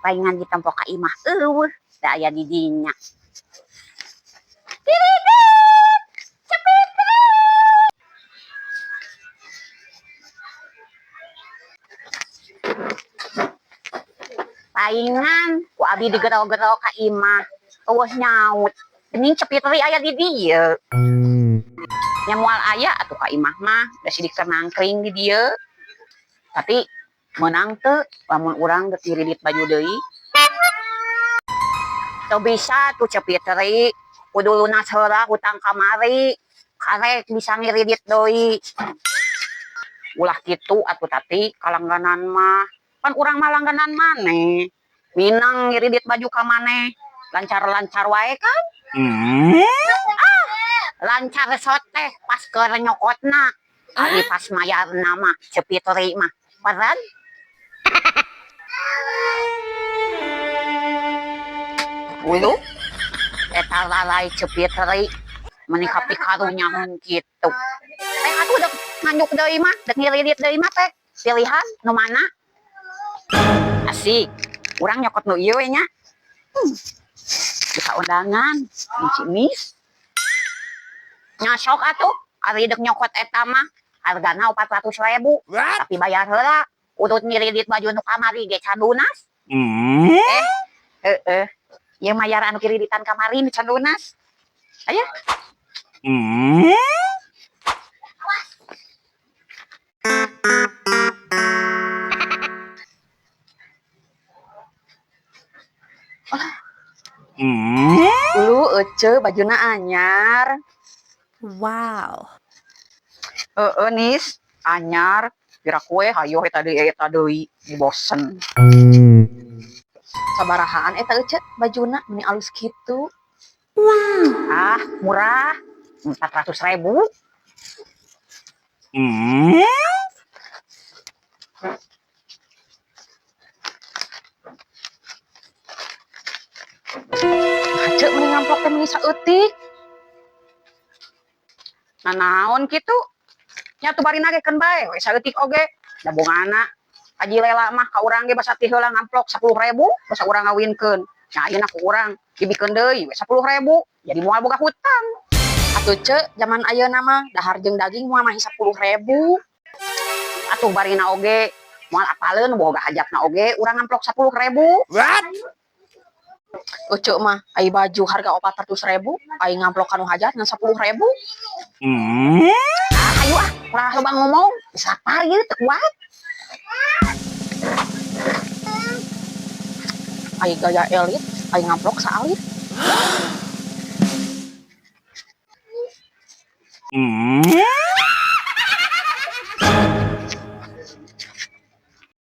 Paingan ditempo ka imah euweuh, da aya di dinya. Tiridit! Cepitrit! Paingan ku abi digero-gero ka imah, euweuh nyaut. Geuning Cepitri aya di dieu. Nya moal aya atuh ka imah mah, da sidik teh nangkring di dieu. Tapi meunang teu lamun urang geus ngiridit baju deui? Teu bisa tuh Cepitri, kudu lunas heula hutang kamari, karek bisa ngiridit deui. Ulah kitu atuh Tati ka langganan mah, pan urang mah langganan maneh. Minang ngiridit baju ka maneh, lancar-lancar wae kan? Ah, lancar soteh pas keur nyokotna, ari pas mayarna mah Cepitri mah pered. Ulu, eta lalai Cepitri meuni kapikarunyaheun kitu. Teh atuh dek nganjuk deui mah, dek ngiridit deui mah teh, pilihan nu mana? Asik, urang nyokot nu ieu we nya. Bisa undangan, cimis. Nya sok atuh, ari dek nyokot eta mah hargana 400.000, tapi bayar heula. Urut ngiridit baju nu kamari ge can lunas. Heeh. Ieu mayar anu kiriditan kamari nu can lunas. Aya. Ulu ece bajuna anyar. Wow. Heeh nis, anyar. Pira kue hayoh eta deui eta deui, bosen. Sabarahaan eta ece bajuna meni alus kitu? Wow. Ah, murah. 400.000. Ece meni ngamplok teh meni saeutik. Nah, naon kitu? Nya tuh bari nagekeun bae we saeutik oge. Da bongana Haji Lela mah ka urang ge basa ti heula ngamplok 10.000, basa urang ngawinkeun. Nya ayeuna ku urang dibikeun deui we 10.000, jadi moal boga hutang. Atuh ce, zaman ayeuna mah dahar jeung daging moal mahi 10.000. Atuh barina oge moal apaleun boga hajatna oge urang ngamplok 10.000. What? Ucu mah ai baju harga 400.000, ai ngamplok kanu hajat ngan 10.000. Ah, hayu ah, ulah loba ngomong, sapar ieu teu kuat. Ai gaya elit, ai ngamplok saalit.